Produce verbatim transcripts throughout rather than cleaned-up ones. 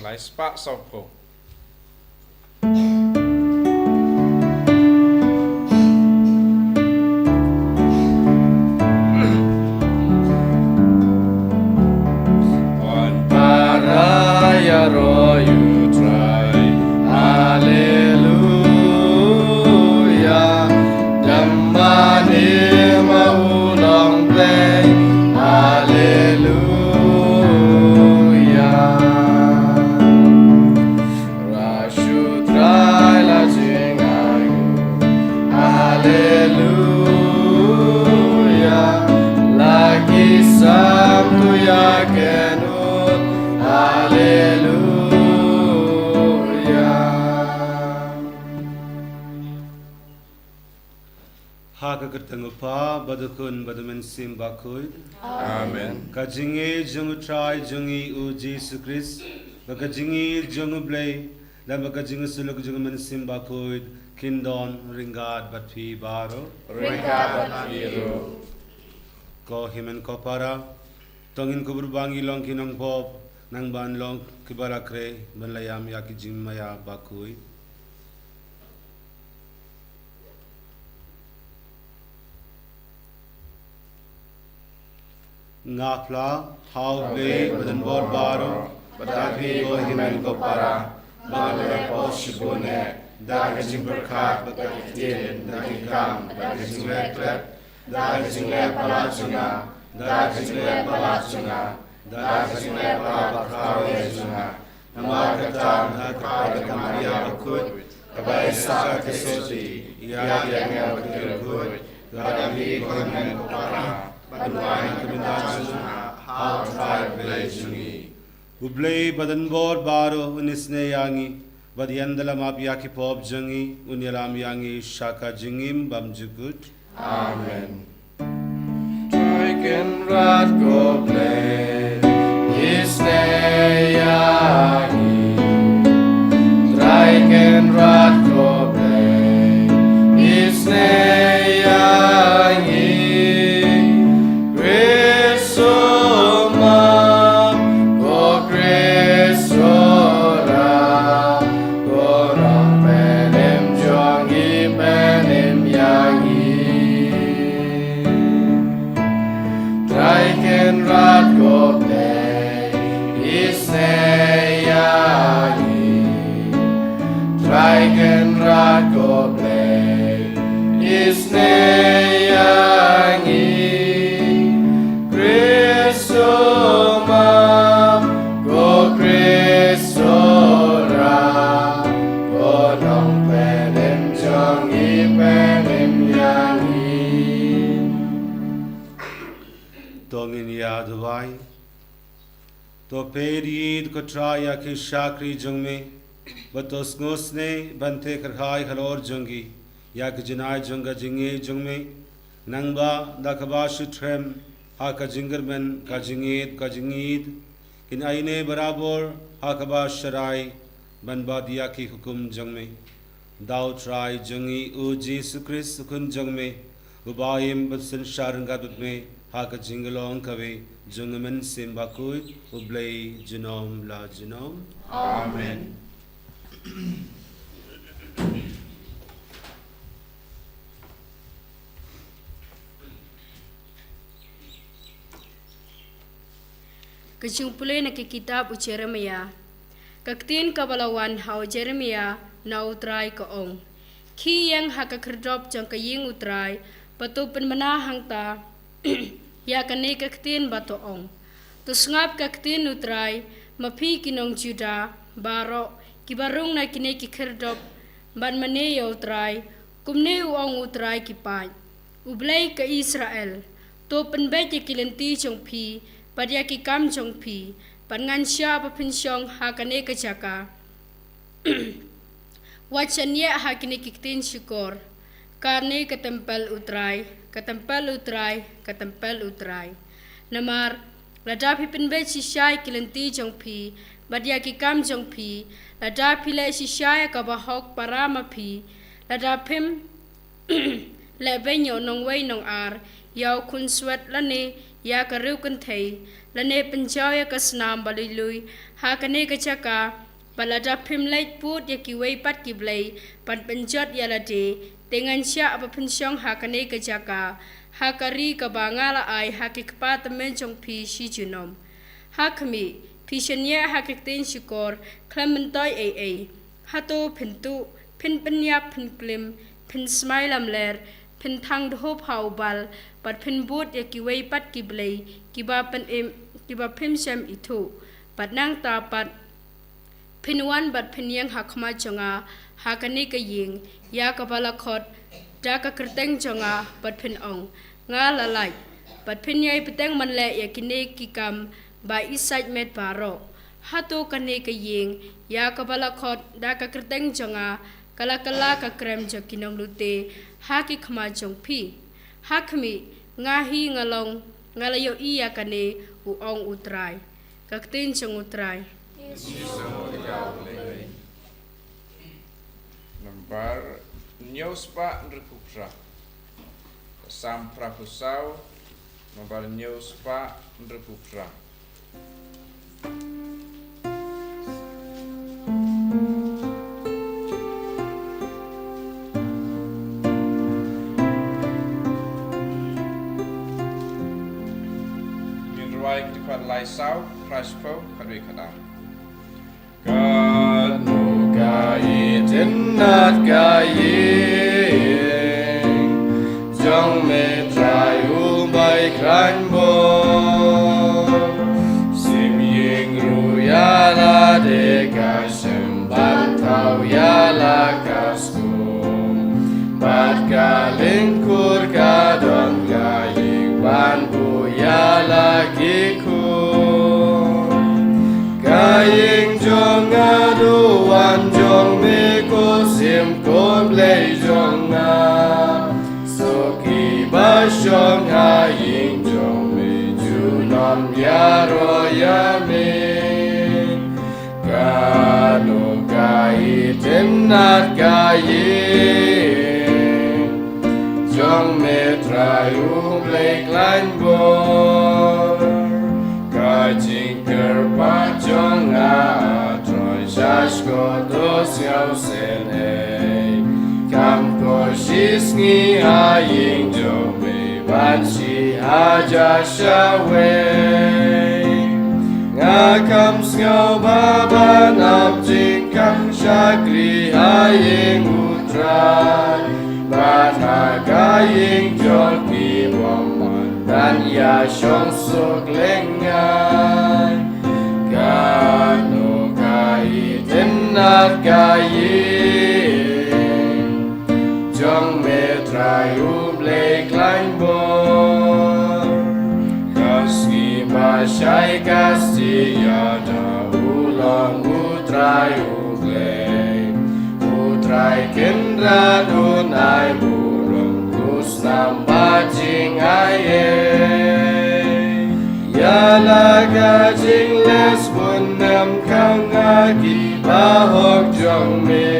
Ai spah sawphew. Wan para ïaroh ïa U Trai. Haleluya. Dang mane ma u long Blei. Haleluya. Ruh shu Trai la jingaiu. Haleluya. La ki sam tu ïa kynnoh. Haleluya. Ha ka kyrteng U Kpa, bad U Khun, bad U Mynsiem Bakhuid. Amen. Ka jingïeit jong U Trai jong ngi U Jisu Khrist, bad ka jingïeit jong U Blei, lem bad ka jingïasyllok jong U Mynsiem Bakhuid, kin don ryngkat bad phi baroh. Ryngkat bad phi ruh. Ko hynmen ko para, to ngin kubur ba ngi long ki nongpop, nang ban long kiba la khreh, ban la ïam ïa ki jingmaïa bakhuid. Nga phla ha U Blei Badonbor baroh, bad ha phi ko hynmen ko para, ba nga la pop shibun eh, da ka jingpyrkhat, bad ka ktien, da ki kam, da ka jingleh klet, da ka jingleh palat jong nga, da ka jingleh palat jong nga, da ka jingleh palat bakhraw jong nga. Namar kata, ha ka kyrteng ka Maria bakhuid, kaba isah ka soti ïa kiei kiei kiba kyrkhu, lada phi ko hynmen ko para, ban wai na ka bynta jong nga ha U Trai Blei jong ngi. U Blei Badonbor baroh un isynei ïa ngi, bad ïa ngi da la map ïa ki pop jong ngi, un ïalam ïa ngi sha ka jingim bymjukut. Amen. Trai Kynrad ko Blei, isynei ïa ngi. Trai Kynrad ko Blei, isynei ïa ngi. Khrist u map, ko Khrist u rah, ko Nongpynim jong ngi, pynim ïa ngi. Trai Kynrad ko Blei, isynei ïa ngi. Trai Kynrad ko Blei, isynei ïa ngi. Khrist u map, ko Khrist u rah, ko Nongpynim jong ngi, pynim ïa ngi. To ngin ïa duwai. To peit ïa ko Trai ïa ki shakri jong me, bad to sngewsynei ban teh kyrhai halor jong ki ïa ka jingai jong ka jingïeit jong me, nangba da kaba shu triem ha ka jingkyrmen ka jingïeit, ka jingïeit, kin aine barabor ha kaba sharai ban bat ïa ki hukum jong me. Da U Trai jong ngi U Jisu Khrist U Khun jong me, uba im bad synshar ryngkat bad me ha ka jinglong kawei jong U Mynsiem Bakhuid, U Blei junom la junom. Amen. Ka jingpule na ka kitab u Jeremiah. Ka ktien kaba la wan ha u Jeremiah na u Trai ka ong: Khie ïeng ha ka khyrdop jong ka ïing u Trai, bad to pynbna hangta ïa kane ka ktien ba to ong: To sngap ka ktien u Trai, ma phi ki nong Judah baroh kiba rung na kine ki khyrdop, bad mane ïa u Trai, kumne u ong u Trai ki paid, u Blei ka Israel: To pynbeit ïa ki lynti jong phi bad ïa ki kam jong phi, bad ngan shah ba phin shong ha kane ka jaka. Wat shaniah ha kine ki ktien shukor: Kane ka templ u Trai, ka templ u Trai, ka templ u Trai. Namar lada phi pynbeit shisha ïa ki lynti jong phi bad ïa ki kam jong phi, lada phi leh shisha ïa kaba hok para ma phi, lada phim leh beiñ ïa u nongwei nongar, ïa u khunswet lane ïa ka riew kynthei, lane pynjaw ïa ka snam ba lui lui ha kane ka jaka, bad lada phim leit bud ïa kiwei pat ki blei ban pynjot ïa lade, te ngan shah ba phin shong ha kane ka jaka, ha ka ri kaba nga la ai ha ki kpa tymmen jong phi shi junom. Ha khmih, phi shaniah ha ki ktien shukor khlem myntoi ei ei. Hato phin tuh, phin pynïap, phin klim, phin smai lamler, phin thang dhup ha u bal, bad phin bud ïa kiwei pat ki blei kiba phin im, kiba phim shym ithuh? Bad nangta pat phin wan bad phin ïeng ha khmat jong nga ha kane ka ïing ïa kaba la khot da ka kyrteng jong nga, bad phin ong, nga la lait, bad phin ïai bteng man leh ïa kine ki kam ba isaitmet baroh. Hato kane ka ïing ïa kaba la khot da ka kyrteng jong nga ka la kylla ka krem jong ki nonglute ha ki khmat jong phi? Ha khmih, nga hi nga long, nga la ïohi ïa kane, u ong U Trai. Ka ktien jong U Trai. Nambar hynñiew spah hynriewphew phra. Ka Salm phra phew saw, nambar hynñiew spah hynriewphew phra. Ngin rwai ka dkhot lai saw, phra shiphew, khatwei khatar. Katno ka itynnad ka ïing jong me Trai U Blei khlaiñ bor. Sim ïing ruh ïa lade ka shem, ban thaw ïa la ka skum, bad ka lyngkur ka don ka ïing ban buh ïa la ki khun. Ka ïing jong nga, duwan jong me, ko Syiem ko Blei jong nga. Suk kiba shong ha ïing jong me, junom ïaroh ïa me. Katno ka itynnad ka ïing jong me Trai U Blei khlaiñ bor. Ka jingkyrpad jong nga, Trai, sha shkor to sngewsynei. Kham kor shisngi ha ïing jong me ban shi hajar shawei. Nga kham sngew ba ban ap jingkhang shakri ha ïing U Trai, bad ha ka ïing jong ki bymman ban ïashong suk lyngngai. Katno ka itynnad ka ïing jong me Trai U Blei khlaiñ bor. Ka sngi ba shai ka stieh ïa da, U long U Trai U Blei. U Trai Kynrad un ai burom, khusnam bad jingaiei. Ïa la ka jingleh bun ym khang ha ki bahok jong me.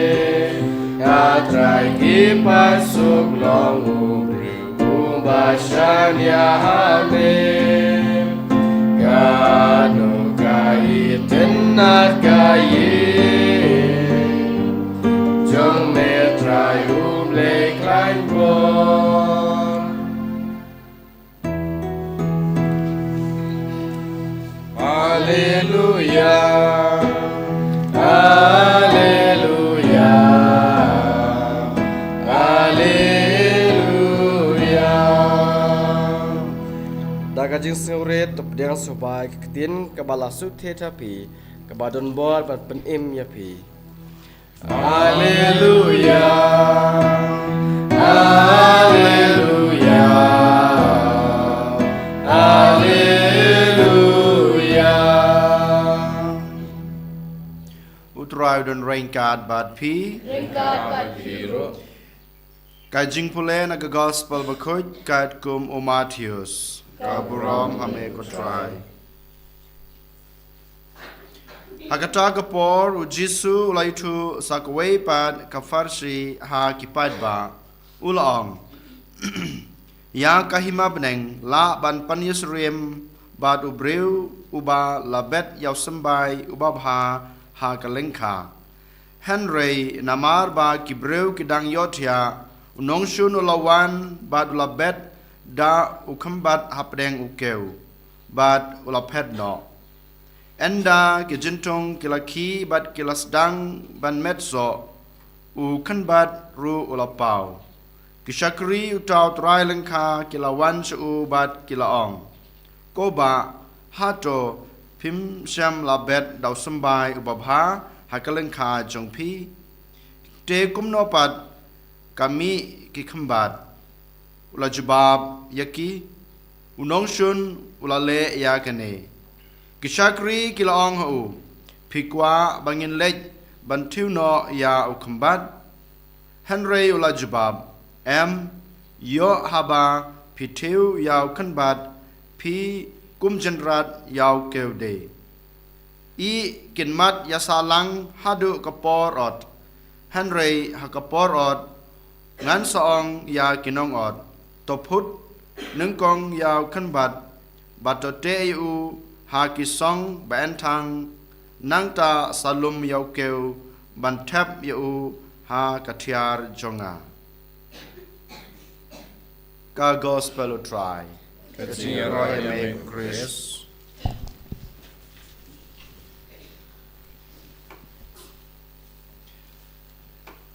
Nga Trai, ki phai suk long u briew uba shaniah ha me. Katno ka itynnad ka ïing jong me Trai U Blei khlaiñ bor. Haleluya, haleluya, haleluya. Da ka jingsngewrit, to pdiang sngewbha ïa ka ktien kaba la shu thied ha phi, kaba don bor ban pynim ïa phi. Haleluya, haleluya, haleluya. U Trai u don ryngkat bad phi. Ryngkat bad phi ruh. Ka jingpule na ka Gospel Bakhuid katkum u Mathaios. Ka burom ha me ko Trai. Ha kata ka por u Jisu u la ïathuh sa kawei pat ka pharshi ha ki paidbah. U la ong, Ïa ka hima bneng lah ban pynïasyriem bad u briew uba la bet ïa u symbai uba bha ha ka lyngkha. Hynrei namar ba ki briew ki dang ïohthiah, u nongshun u la wan bad u la bet da u khymbat hapdeng u kew, bad u la phet noh. Ynda ki jingthung ki la khih bad ki la sdang ban met soh, u khynbat ruh u la paw. Ki shakri uta u trai lyngkha ki la wan sha u bad ki la ong, "Ko bah, hato phim shym la bet da u symbai uba bha ha ka lyngkha jong phi? Te kumno pat ka mih ki khymbat?" U la jubab ïa ki, "U nongshun u la leh ïa kane." Ki shakri ki la ong ha u, "Phi kwah ba ngin leit ban thiewnoh ïa u khymbat?" Hynrei u la jubab, "Em, ïoh haba phi thiew ïa u khynbat, phi kum jynrat ïa u kew de. Ïeh, kin mat ïa sah lang haduh ka por ot, hynrei ha ka por ot ngan sa ong ïa ki nongot, 'To phut nyngkong ïa u khynbat, bad to teh ïa u ha ki song ba-enthang, nangta sa lum ïa u kew ban thep ïa u ha ka thiar jong nga.'" Ka Gospel u Trai. Ka jingïaroh ïa me, Khrist.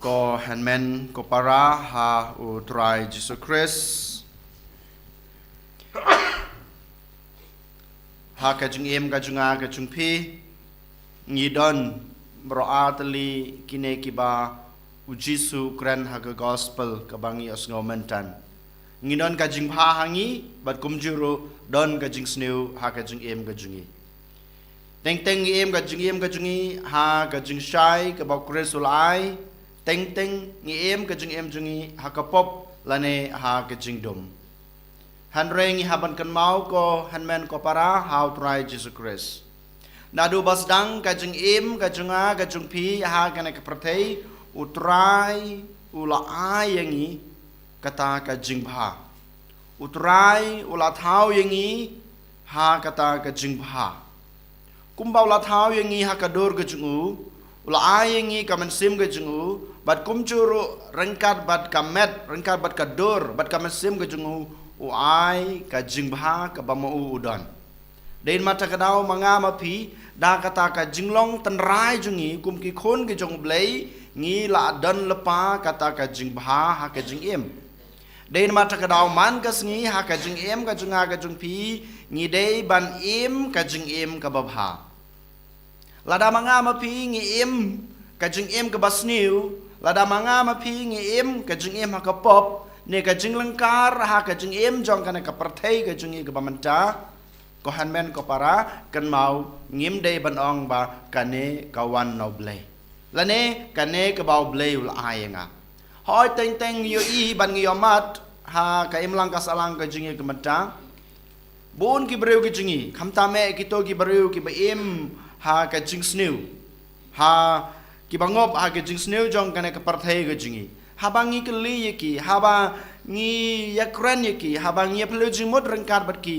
Ko hynmen ko para ha u Trai Jisu Khrist. Ha ka jingim ka jong nga ka jong phi, ngi don baroh ar tylli kine kiba u Jisu u kren ha ka Gospel kaba ngi ïohsngew mynta. Ngi don ka jingbha ha ngi, bad kumjuh ruh don ka jingsniew ha ka jingim ka jong ngi. Teng teng ngi im ka jingim ka jong ngi ha ka jingshai kaba u Khrist u la ai. Teng teng ngi im ka jingim jong ngi ha ka pop lane ha ka jingdum. Hynrei ngi hap ban kynmaw ko hynmen ko para ha u Trai Jisu Khrist. Naduh ba sdang ka jingim ka jong nga ka jong phi ha kane ka pyrthei, u Trai u la ai ïa ngi kata ka jingbha. U Trai u la thaw ïa ngi ha kata ka jingbha. Kumba u la thaw ïa ngi ha ka dur ka jong u, u la ai ïa ngi ka mynsiem ka jong u, bad kumjuh ruh ryngkat bad ka met, ryngkat bad ka dur, bad ka mynsiem ka jong u, u ai ka jingbha kaba ma u u don. Dei namar kata ka daw ma nga ma phi, da kata ka jinglong tynrai jong ngi kum ki khun ki jong u Blei, ngi la don lypa kata ka jingbha ha ka jingim. Dei namar kata ka daw man ka sngi ha ka jingim ka jong nga ka jong phi, ngi dei ban im ka jingim kaba bha. Lada ma nga ma phi ngi im ka jingim kaba sniew, lada ma nga ma phi ngi im ka jingim ha ka pop, ne ka jinglyngkar ha ka jingim jong kane ka pyrthei ka jong ngi kaba mynta, ko hynmen ko para, kynmaw ngim dei ban ong ba kane ka wan na u Blei. Lane kane kaba u Blei u la ai ïa nga. Hooid, teng teng ngi ïohi bad ngi ïohmad ha ka imlang ka sahlang ka jong ngi ka mynta. Bun ki briew ki jong ngi, khamtam eh kito ki briew kiba im ha ka jingsniew, ha kiba ngop ha ka jingsniew jong kane ka pyrthei ka jong ngi. Haba ngi kylli ïa ki, haba ngi ïakren ïa ki, haba ngi ïaphylliew jingmut ryngkat bad ki,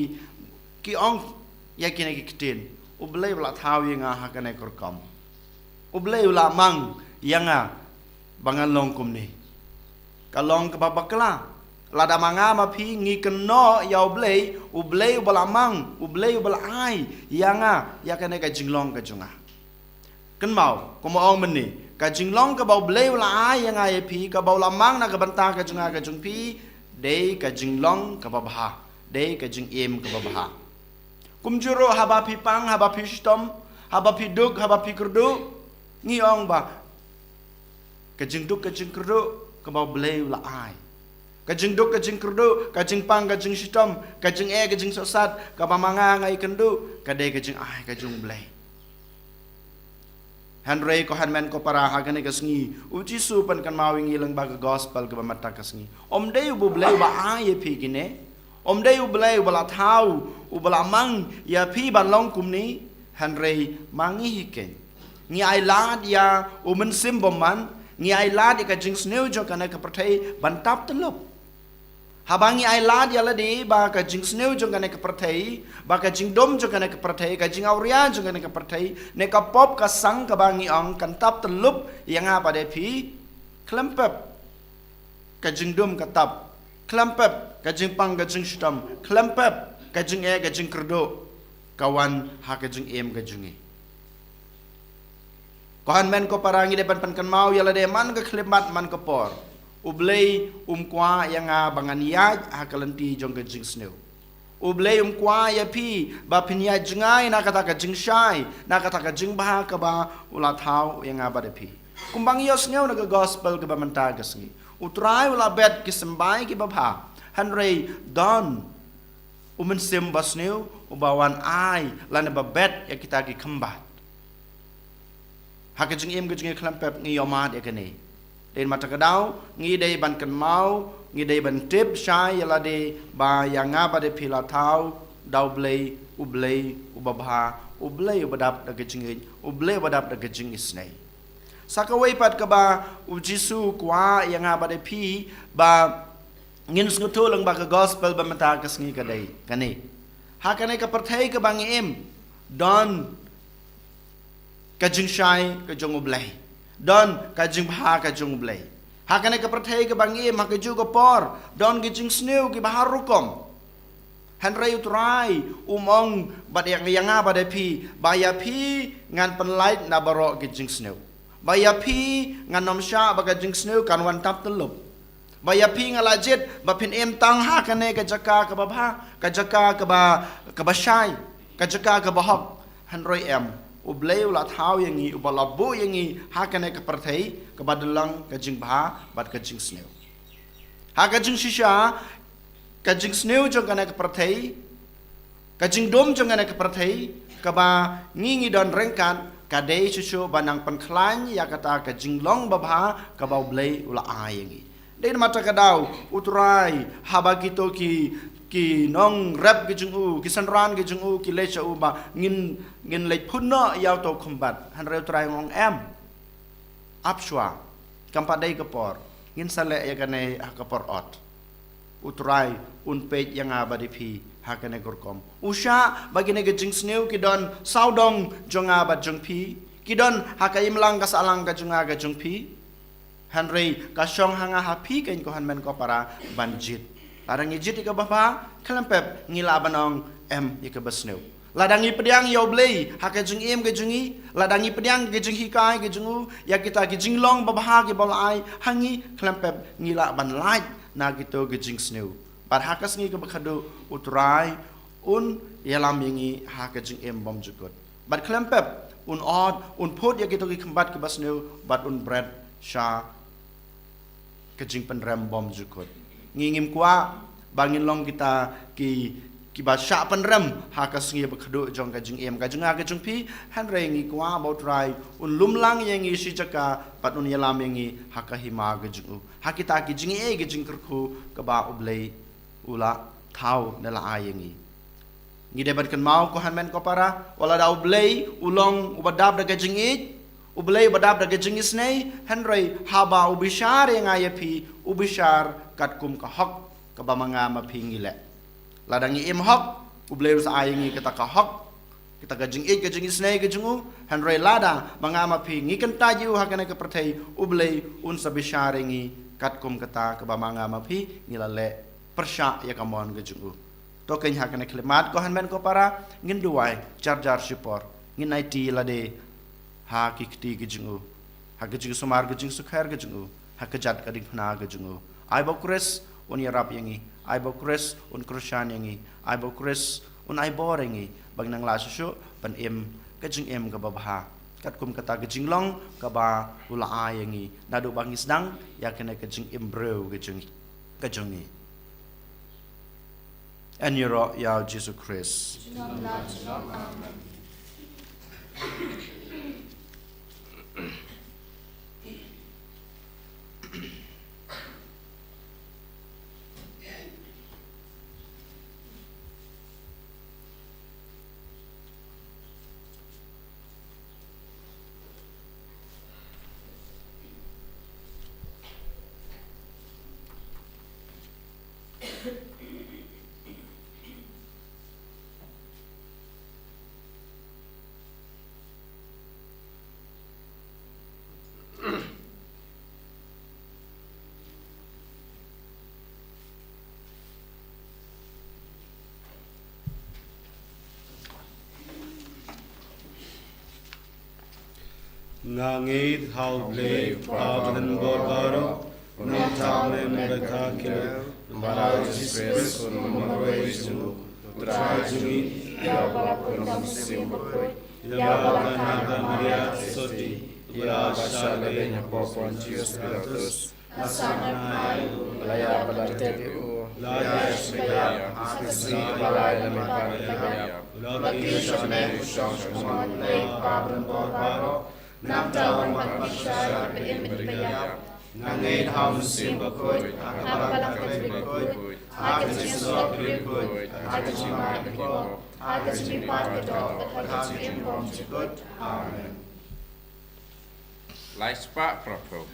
ki ong ïa kine ki ktien: U Blei u la thaw ïa nga ha kane ka rukom. U Blei u la mang ïa nga ba ngan long kumne. Ka long kaba bakla. Lada ma nga ma phi ngi kynnoh ïa u Blei, u Blei uba la mang, u Blei uba la ai ïa nga ïa kane ka jinglong ka jong nga. Kynmaw, kumba ong mynne, ka jinglong kaba u Blei u la ai ïa nga ïa phi, kaba u la mang na ka bynta ka jong nga ka jong phi, dei ka jinglong kaba bha, dei ka jingim kaba bha. Kumjuh ruh haba phi pang, haba phi shitom, haba phi duk, haba phi kyrduh, ngi ong ba ka jingduk ka jingkyrduh kaba u Blei u la ai. Ka jingduk ka jingkyrduh, ka jingpang ka jingshitom, ka jingeh ka jingsohsat kaba ma nga nga ïakynduh, ka dei ka jingai ka jong u Blei. Hynrei ko hynmen ko para, ha kane ka sngi u Jisu u pynkynmaw ïa ngi lyngba ka gospel kaba mynta ka sngi. Ym dei u Blei uba ai ïa phi kine. Ym dei u Blei uba la thaw, uba la mang ïa phi ban long kumne. Hynrei ma ngi hi keiñ. Ngi ailad ïa u Mynsiem Bymman, ngi ailad ïa ka jingsniew jong kane ka pyrthei ban tap tyllup. Haba ngi ai lad ïa lade ba ka jingsniew jong kane ka pyrthei, ba ka jingdum jong kane ka pyrthei, ka jingawria jong kane ka pyrthei, ne ka pop ka sang kaba ngi ong kan tap tyllup ïa nga bad ïa phi, khlem pep ka jingdum ka tap, khlem pep ka jingpang ka jingshitom, khlem pep ka jingeh ka jingkyrduh ka wan ha ka jingim ka jong ngi. Ko hynmen ko para, ngi dei ban pynkynmaw ïa lade man ka khyllipmat man ka por. U Blei um kwah ïa nga ba ngan ïaid ha ka lynti jong ka jingsniew. U Blei um kwah ïa phi ba phin ïaid jngai na kata ka jingshai, na kata ka jingbha kaba u la thaw ïa nga bad ïa phi. Kumba ngi ïohsngew na ka gospel kaba mynta ka sngi, U Trai u la bet ki symbai kiba bha. Hynrei don u Mynsiem Basniew uba wan ai lane ba bet ïa kita ki khymbat. Ha ka jingim ka jingim khlem pep ngi ïohmad ïa kane. Dei namar kata ka daw ngi dei ban kynmaw, ngi dei ban tip shai ïa lade ba ïa nga bad ïa phi la thaw da U Blei, U Blei uba bha, U Blei uba dap da ka jingïeit, U Blei uba dap da ka jingisynei. Sa kawei pat kaba U Jisu u kwah ïa nga bad ïa phi ba ngin sngewthuh lang ba ka gospel ba mynta ka sngi ka dei kane. Ha kane ka pyrthei kaba ngi im, don ka jingshai ka jong U Blei, don ka jingbha ka jong U Blei. Ha kane ka pyrthei kaba ngi im, ha kajuh ka por don ki jingsniew kiba har rukom. Hynrei U Trai um ong bad ïa, ïa nga bad ïa phi ba ïa phi ngan pynlait na baroh ki jingsniew, ba ïa phi ngan nym shah ba ka jingsniew kan wan tap tyllup. Ba ïa phi nga la jied ba phin im tang ha kane ka jaka kaba bha, ka jaka kaba, kaba shai, ka jaka kaba hok. Hynrei em, U Blei u la thaw ïa ngi, uba la buh ïa ngi ha kane ka pyrthei kaba don lang ka jingbha bad ka jingsniew. Ha ka jingshisha, ka jingsniew jong kane ka pyrthei, ka jingdum jong kane ka pyrthei kaba ngi ngi don ryngkat, ka dei shuh shuh ba nang pynkhlaiñ ïa kata ka jinglong babha kaba U Blei u la ai ïa ngi. Dei namar kata ka daw U Trai, haba kito ki, ki nongrep ki jong u, ki synran ki jong u ki leit sha u ba ngin, ngin leit phut noh ïa uto u khymbat, hynrei U Trai u ong em, ap shuwa, kam pat dei ka por, ngin sa leh ïa kane ha ka por ot. U Trai un peit ïa nga bad ïa phi ha kane ka rukom. U shah ba kine ki jingsniew ki don sawdong jong nga bad jong phi, ki don ha ka imlang ka sahlang ka jong nga ka jong phi. Hynrei ka shong ha nga ha phi kein ko hynmen ko para ban jied. Lada ngi jied ïa kaba bha, khlem pep ngi lah ban ong em ïa kaba sniew. Lada ngi pdiang ïa U Blei ha ka jingim ka jong ngi, lada ngi pdiang ka jinghikai ka jong u ïa kita ki jinglong babha kiba u la ai ha ngi, khlem pep ngi lah ban lait na kito ki jingsniew. Bad ha ka sngi kaba khadduh U Trai un ïalam ïa ngi ha ka jingim bymjukut. Bad khlem pep un ot, un phut ïa kito ki khymbat kiba sniew bad un bret sha ka jingpynrem bymjukut. Ngi ngim kwah ba ngin long kita ki, kiba shah pynrem ha ka sngi ba khadduh jong ka jingim ka jong nga ka jong phi, hynrei ngi kwah ba U Trai un lum lang ïa ngi shi jaka bad un ïalam ïa ngi ha ka hima ka jong u, ha kita ki jingeh ki jingkyrkhu kaba U Blei u la thaw ne la ai ïa ngi. Ngi dei ban kynmaw ko hynmen ko para, wat lada U Blei u long uba dap da ka jingïeit, U Blei uba dap da ka jingisynei, hynrei haba u bishar ïa nga ïa phi, u bishar katkum ka hok kaba ma nga ma phi ngi leh. Lada ngi im hok, U Blei un sa ai ïa ngi kata ka hok, kata ka jingïeit ka jingisynei ka jong u. Hynrei lada ma nga ma phi ngi kyntait ïa u ha kane ka pyrthei, U Blei un sa bishar ïa ngi katkum kata kaba ma nga ma phi ngi la leh pyrshah ïa ka mon ka jong u. To kein ha kane ka khyllipmat ko hynmen ko para, ngin duwai jar jar shipor, ngin aiti lade ha ki kti ki jong u, ha ka jingsumar ka jingsukher ka jong u, ha ka jait ka diengphna ka jong u. Ai ba U Khrist un ïarap ïa ngi, ai ba U Khrist un kyrshan ïa ngi, ai ba U Khrist un ai bor ïa ngi ba ngin nang lah shuh shuh ban im ka jingim kaba bha katkum kata ka jinglong kaba u la ai ïa ngi naduh ba ngi sdang ïa kane ka jingim briew ka jong ngi, ka jong ngi. Yn ïaroh ïa U Jisu Khrist. Nga ngeit ha U Blei U Kpa badonbor baroh, u nongthaw ne mynta ki lei, bad ha U Jisu Khrist u nongmynrwai jong u, u Trai jong ngi, ïa uba la pun da U Mynsiem Bakhuid, ïa uba la nang da Maria Theisotti, ïa uba la shah ïadei hapoh Pontius Pilatus, la sah na ai u, la ïap bad la tep ïa u, la ïaishah bad ïa u ha ka sngi ba lai lem bad ka ïap, la kyrshan bad u shong sha ka mon U Blei U Kpa badonbor baroh. Nangta u wan ban pynshai ïa kiba im bad kiba ïap. Nga ngeit ha U Mynsiem Bakhuid, ha ka Balang Katholik bakhuid, ha ka jingsuk bakhuid, ha ka jingmane bakhuid, ha ka jingmihpat ka doh, bad ha ka jingim bymjukut. Amen. Lai spah pyrkhat.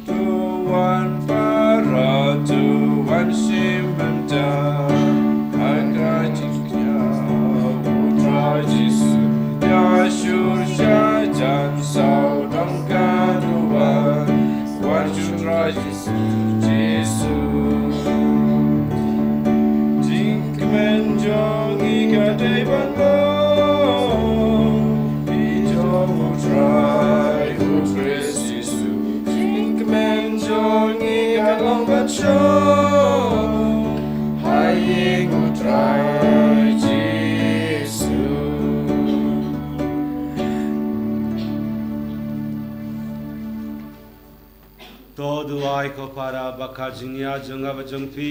To wan para, to wan shim bynta ha ka jingkñia U Trai Jisu, ïa shur sha jan saw dong ka duwan, wan sha U Trai Jisu. Jisu. Jingkmen jong ngi ka dei ban long phi jong U Trai U Khrist Jisu. Jingkmen jong ngi ka long ban shong ha ïing U Trai Jisu. To duwai ko para ba ka jingïa jong nga bad jong phi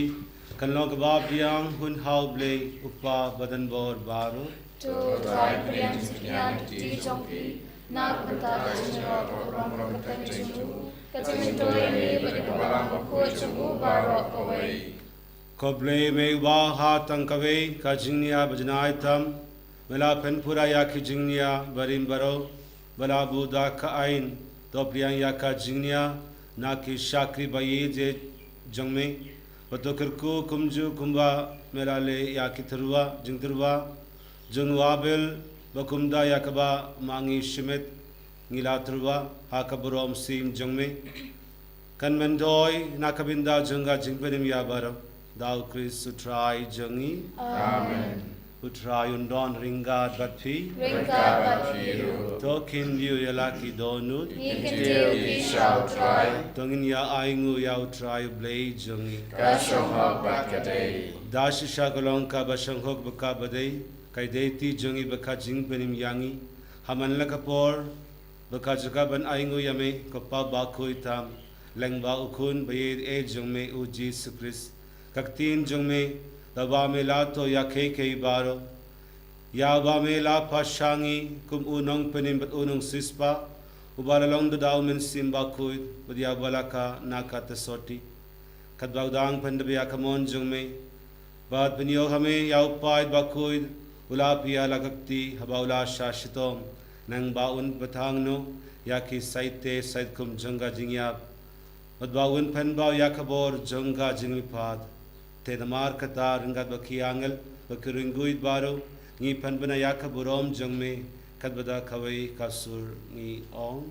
kan long kaba biang hun ha U Blei U Kpa badonbor baroh. To Trai pdiang jingkñia na ka kti jong phi na ka bynta ka jingïaroh rom rom ka jong u, ka jingmyntoi ïa ngi bad ïa ka Balang Bakhuid jong u baroh kawei. Ko Blei me uba ha tang kawei ka jingnia ba jngai tam, me la pynpura ïa ki jingnia barim baroh ba la buh da ka aiñ, to pdiang ïa ka jingnia na ki shakri ba ïeit jong me, ba to kyrkhu kumjuh kumba me la leh ïa ki tyrwa, jingtyrwa jong u Abel, ba kumta ïa kaba ma ngi shimet ngi la tyrwa ha ka burom syiem jong me. Kan myntoi na ka bynta jong ka jingpynim ïa baroh, da U Khrist U Trai jong ngi. Amen. U Trai un don ryngkat bad phi. Ryngkat bad phi ruh. To khyndiat ïa la ki dohnud. Ngi khyndiat ïa phi sha U Trai. To ngin ïa ainguh ïa U Trai U Blei jong ngi. Ka shong hok bad ka dei. Da shisha ka long kaba shong hok bad kaba dei, ka ïadei ti jong ngi bad ka jingpynim ïa ngi ha man la ka por, bad ka jaka ban ainguh ïa me, ko Pa bakhuid tam, lyngba U Khun ba ïeit eh jong me U Jisu Khrist. Ka ktien jong me, da uba me la thoh ïa kiei kiei baroh, ïa uba me la pynshai ngi kum u nongpynim bad u nongsiewspah, uba la long da U Mynsiem Bakhuid, bad ïa uba la kah na ka Theisotti. Katba u dang pyndep ïa ka mon jong me, bad pynïoh ha me ïa u paid bakhuid, u la plie la ka kti haba u la shah shitom, nangba un pynthang noh ïa ki saite saitkum jong ka jingïap, bad ba un pynpaw ïa ka bor jong ka jingmihpat. Te namar kata ryngkat bad ki angel bad ki riewkhuid baroh, ngi pynbna ïa ka burom jong me, katba da kawei ka sur ngi ong.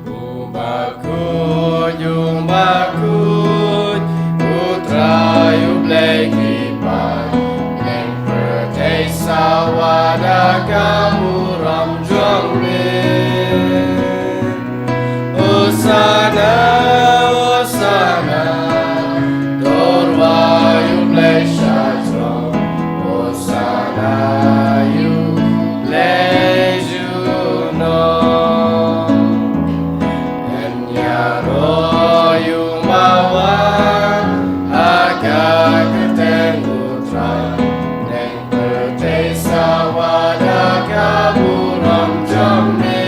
U bakhuid, u bakhuid, U Trai U Blei ki paid, ïing pyrthei sawa da ka burom jong me. Hosana, Hosana, to rwai U Blei sha jrong. Hosana ïa U Blei junom. Ngan ïaroh ïa u mawan ha ka kyrteng U Trai. Ïing pyrthei sawa da ka burom jong me.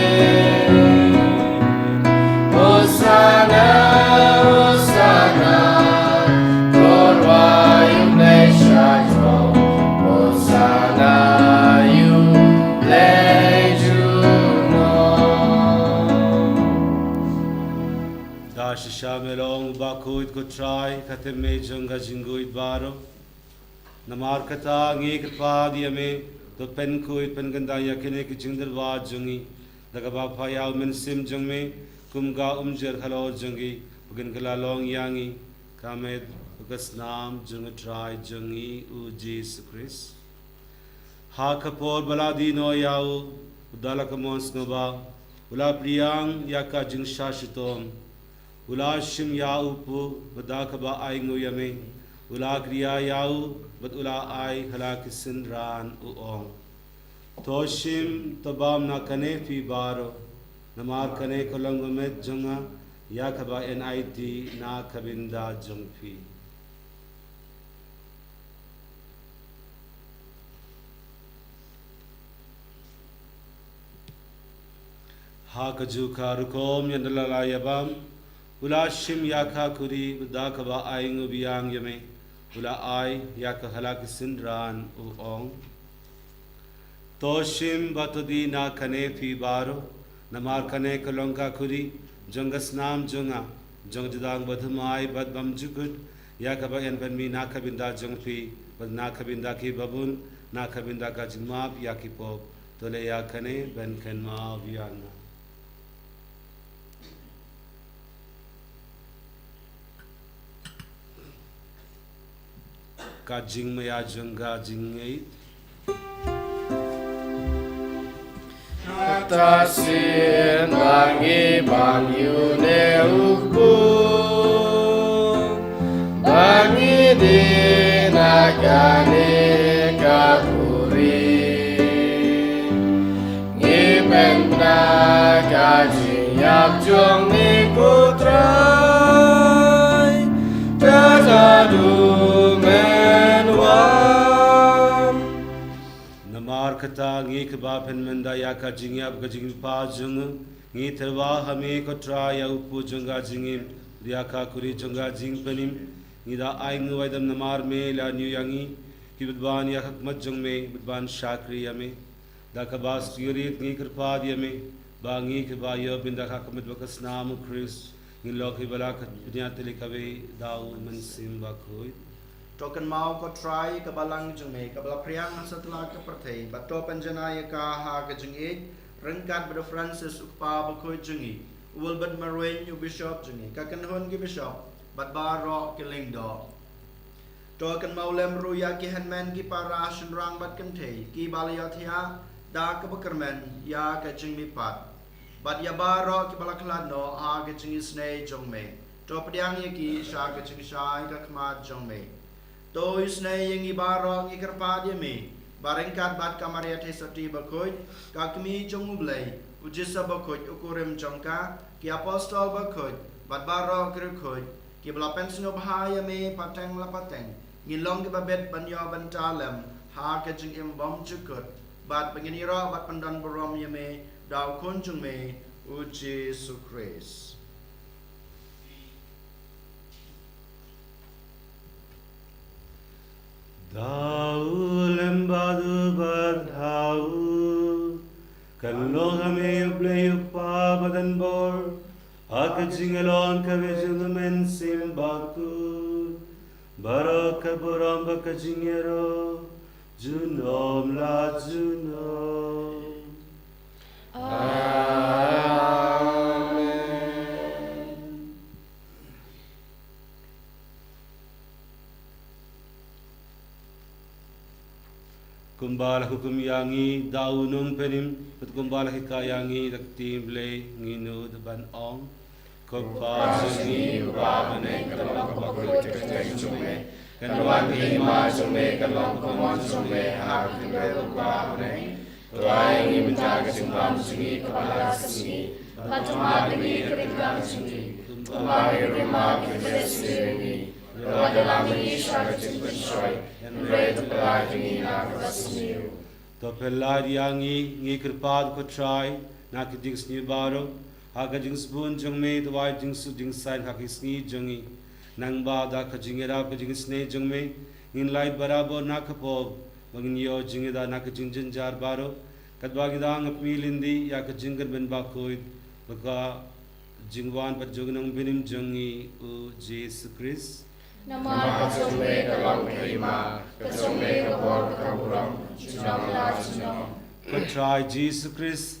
Hosana, Hosana, to rwai U Blei sha jrong. Hosana ïa U Blei junom. Da shisha me long u bakhuid ko Trai, ka tip me jong ka jingkhuid baroh. Namar kata ngi kyrpad ïa me, to pynkhuid pynkyndang ïa kine ki jingtyrwa jong ngi, Da kaba pha ïa u Mynsiem jong me, kum ka umjer halor jong ngi, ba kin kylla long ïa ngi, ka met bad ka snam jong U Trai jong ngi U Jisu Khrist. Ha ka por ba la die noh ïa u, u da la ka mon sngewbha, u la pdiang ïa ka jingshah shitom, u la shim ïa u puh, bad da kaba ainguh ïa me, u la kdiah ïa u, bad u la ai ha la ki synran u ong: To shim, to bam na kane phi baroh, namar kane ka long ka met jong nga, ïa kaba yn aiti na ka bynta jong phi. Ha kajuh ka rukom ynda la ïa bam, u la shim ïa ka khuri, bad da kaba ainguh biang ïa me, u la ai ïa ka ha la ki synran u ong: To shim bad to die na kane phi baroh, namar kane ka long ka khuri jong ka snam jong nga, jong ka jutang bathymmai bad bymjukut, ïa kaba yn pynmih na ka bynta jong phi bad na ka bynta ki babun, na ka bynta ka jingmap ïa ki pop. To leh ïa kane ban kynmaw ïa nga. Ka jingmaïa jong ka jingngeit. Kata sien ba ngi bam ïa une u kpu, ba ngi die na kane ka khuri. Ngi pynbna ka jingïap jong me ko Trai, da haduh men wan. Namar kata ngi kaba pynmynda ïa ka jingïap ka jingpha jong u, ngi tyrwa ha me ko Trai ïa u kpu jong ka jingim, ïa ka khuri jong ka jingpynim. Ngi da ainguh ïa u namar me la ñiew ïa ngi, ki bad ban ïa ka khmat jong me, bad ban shakri ïa me. Da kaba sngewrit ngi kyrpad ïa me, ba ngi kiba ïoh bynta ha ka met bad ka snam u Khrist, ngin long kiba la ka dunya tylli kawei da u Mynsiem Bakhuid. To kynmaw ko Trai ka balang jong me, kaba la phriang ha satlak ka pyrthei, bad to pynjanai ïa ka ha ka jingïeit, ryngkat bad u Francis u kpa bakhuid jong ngi, u Wilbert Marwein u bishop jong ngi, ka kynhun ki bishop, bad baroh ki lyngdoh. To kynmaw lem ruh ïa ki hynmen ki para shynrang bad kynthei, kiba la ïohthiah da kaba kyrmen ïa ka jingmihpat. Bad ïa baroh kiba la khlad noh ha ka jingisynei jong me. To pdiang ïa ki sha ka jingshai ka khmat jong me. To isynei ïa ngi baroh ngi kyrpad ïa me. Ba ryngkat bad ka Maria Theisotti bakhuid, ka kmie jong u Blei, u Joseph bakhuid u kurim jong ka, ki apostol bakhuid, bad baroh ki riewkhuid, kiba la pynsngewbha ïa me pateng la pateng, ngin long kiba bit ban ïoh bynta lem ha ka jingim bymjukut, bad ba ngin ïaroh bad pyndon burom ïa me da u Khun jong me, u Jisu Khrist. Da u lem bad u bad ha u, kan long ha me u Blei u Kpa badan bor, ha ka jingïalon kawei jong u Mynsiem Bakhuid, baroh ka burom bad ka jingïaroh, junom la junom. Amen. Kumba la hukum ïa ngi da u nongpynim, bad kumba la hikai ïa ngi da ka ktien Blei, ngin nud ban ong: Ko Kpa jong ngi uba ha bneng, kan long ka bakhuid ka kyrteng jong me, kan wan ka hima jong me, kan long ka mon jong me ha ka khyndew kumba ha bneng. To ai ïa ngi mynta ka jingbam jong ngi kaba la ka sngi, bad to map ïa ngi ka ryngkat jong ngi, kumba ngi ruh map ïa kiba sniew ïa ngi. Wat ïalam ïa ngi sha ka jingpynshoi, hynrei to pynlait ïa ngi na kaba sniew. To pynlait ïa ngi, ngi kyrpad ko Trai, na ka jingsniew baroh, ha ka jingsbun jong me, to ai jingsuk jingsaiñ ha ki sngi jong ngi. Nangba da ka jingïarap ka jingisynei jong me, ngin lait barabor na ka pop, ba ngin ïoh jingïada na ka jingjynjar baroh, katba ngi dang ap mi lynti ïa ka jingkyrmen bakhuid, bad ka jingwan pat jong u nongpynim jong ngi u Jisu Khrist. Namar ka jong me ka long ka hima, ka jong me ka bor, ka burom, junom la junom. Ko Trai Jisu Khrist,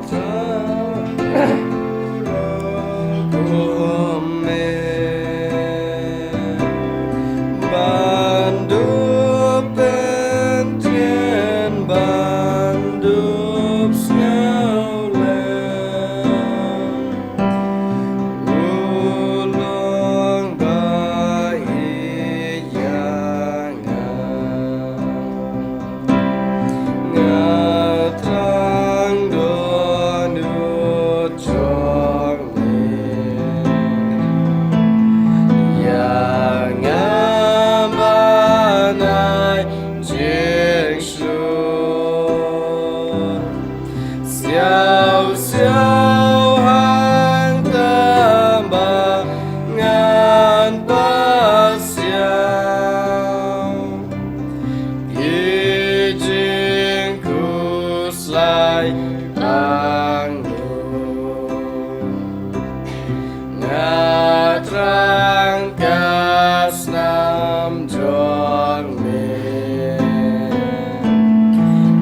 Ban dup sngewlem u long ba ïeit ïa nga. Nga thrang don u jong me ïa nga ban ai jingsuk. Siaw siaw hangta ba ngan pasiaw ki jingkhuslai tang Nga thrang ka snam jong me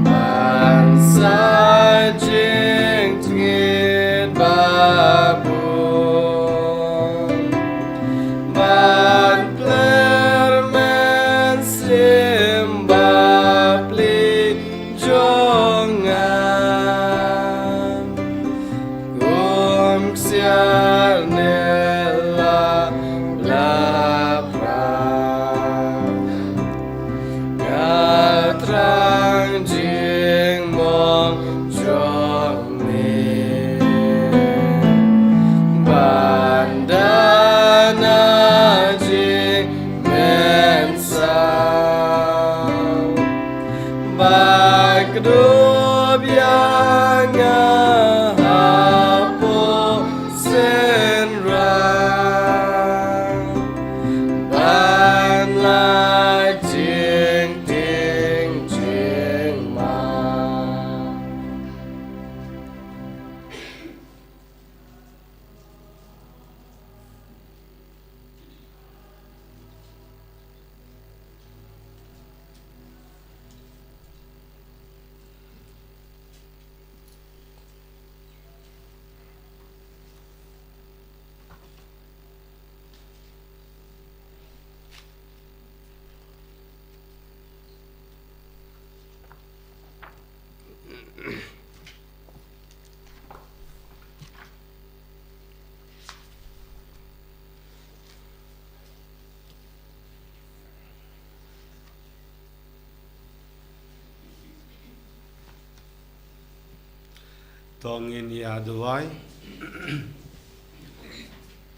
ban sa jingtngit babun, ban pler mynsiem bapli jong nga. Kum ksiar ne la bla pra, nga thrang jingmong jong me ban da na jingmynsaw. Ba kdup ïa nga hapoh synran ban lait jingtieng jingman. To ngin ïa duwai.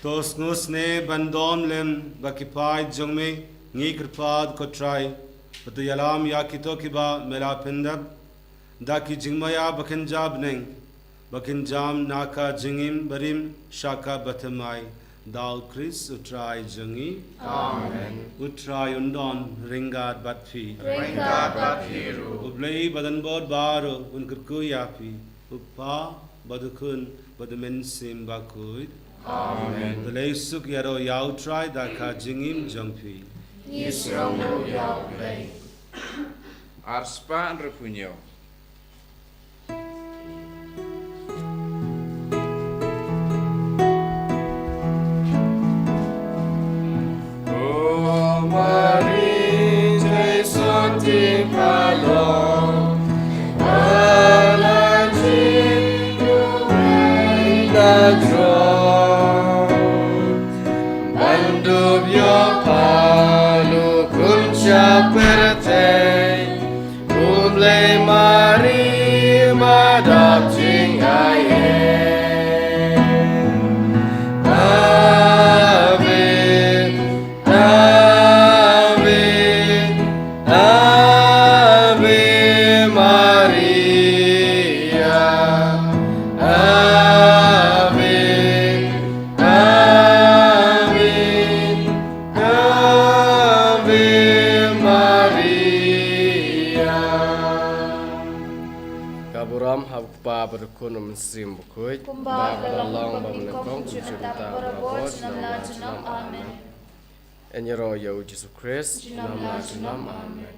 To sngewsynei ban dom lem bad ki paid jong me, ngi kyrpad ko Trai, ba to ïalam ïa kito kiba me la pyndep da ki jingmaïa ba kynja bneng, ba kynjam na ka jingim barim sha kaba thymmai, da u Khrist u Trai jong ngi. Amen. U Trai un don ryngkat bad phi. Ryngkat bad phi ruh. U Blei ba don bor baroh un kyrkhu ïa phi, u Kpa bad u Khun bad u Mynsiem Bakhuid. Amen. To leit suk ïaroh ïa u Trai da ka jingim jong phi. Ngi sngew ïa u Blei. Ar spah hynriewphew hynñiew. O Mari, jingïasyrdoh ka long, ba la jin duwai da jrong ban dup ïoh pha u Khun sha pyrthei. U Blei Mari, ma dap jingaiei. Ave, Ave, Ave Maria. Ave, Ave, Ave Maria. Ka burom ha u Kpa bad u Khun bad u Mynsiem Bakhuid. Kumba ka la long bad nyngkong, kumjuh nangta, barabor, junom la junom. Amen. Ngin ïaroh ïa u Jisu Khrist. Junom la junom. Amen.